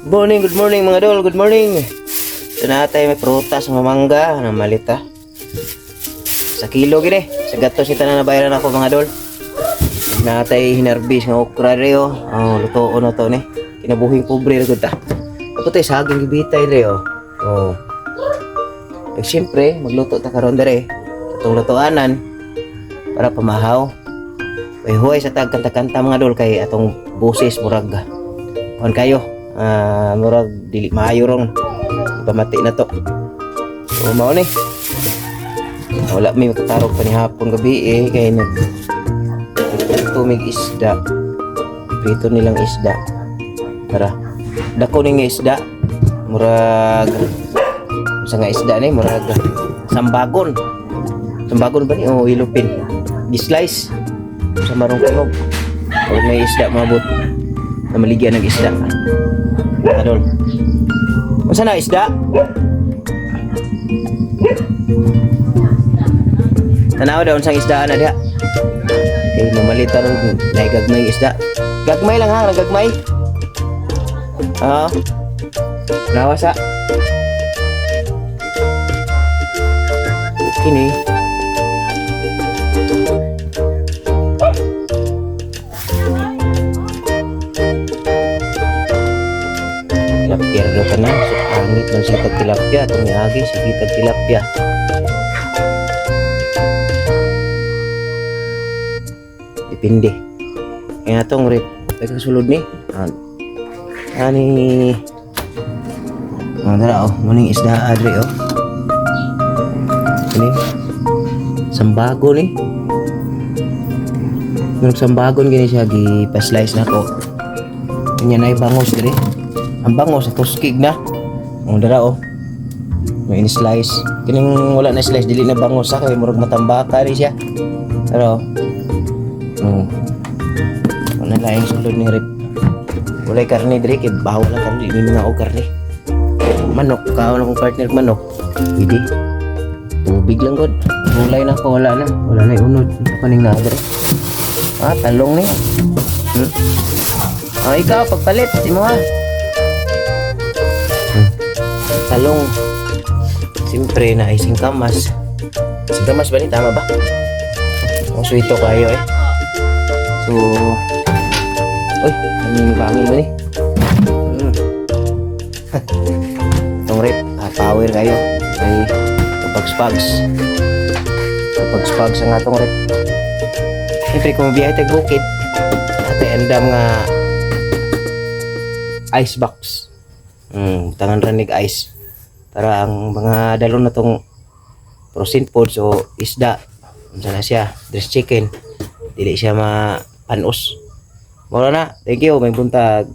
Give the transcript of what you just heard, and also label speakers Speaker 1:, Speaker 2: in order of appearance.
Speaker 1: Morning, good morning, mga dol, good morning. Ito na tayo, may prutas, mga mangga, na malita. Sa kilo gini, sa gatos ita na nabayaran ako, mga dol. Natay hinarbis nga okra re oh. Oh, lutoon na to ni. Kinabuhing pobre ra gud ta. Ako tay saging gibitay re oh. Oh. Eh, siyempre, magluto ta karon dere. Atong lutoanan para pamahaw. Kay huway sa tag kanta-kanta, mga dol, kay atong boses murag on kayo. Ah, murag dili maayo rong ipamati na to. So mao ni. Wala may makatarog pa ni hapon gabi eh kay nag tumig isda. Prito nilang isda. Tara. Dako ni nga isda. Murag sa nga isda ni, murag sambagon. Sambagon ba ni o ilupin? Gi-slice sa marong kunog. Pag may isda mabot na maligyan ng isda. Adol. Unsa na isda? Tanaw daw unsang isda na diha. Kay mamalit ron nay gagmay isda. Gagmay lang ha, gagmay. Oo. Nawa sa. Kini. Tilapia daw ka na. So, angit man siya tag tilapia. Itong niagi, sige tag tilapia. Depende. Kaya itong rip. Ay, kasulod ni. Ah, ani. Oh, dara oh, muning isda adre oh. Ini. Sambago ni. Nung sambagon gini siya gi pa-slice na ko. Kanya na bangos diri. Ang bangos sa tuskig na. Oh, dara oh. May in-slice. Kining wala na slice, dili na bangos sa kay murag matambaka ni siya. Pero oh. Wala laing sulod ni rip. Walay karne diri kay bawal ang karne, dili nga og karne. Manok, kaon akong partner manok. Pwede. Tubig lang god. Gulay na ko, wala na. Wala na unod. Ito kaning na diri. Ah, talong ni. Ah, ikaw pagpalit imo ha. Talong. Siyempre na ay singkamas. Singkamas ba ni, tama ba? Ang sweeto kayo eh. So, uy, ano yung bangin ba ni? Itong rip, ah, power kayo. Ay, kapag spags. Kapag spags ang atong rip. Siyempre, kung biyahe tag bukid, ate andam nga ice box. Tangan ranig ice. Para ang mga dalon na tong frozen foods o isda, unsa na siya, dressed chicken, dili siya mapanos. Mao na. Thank you, may buntag.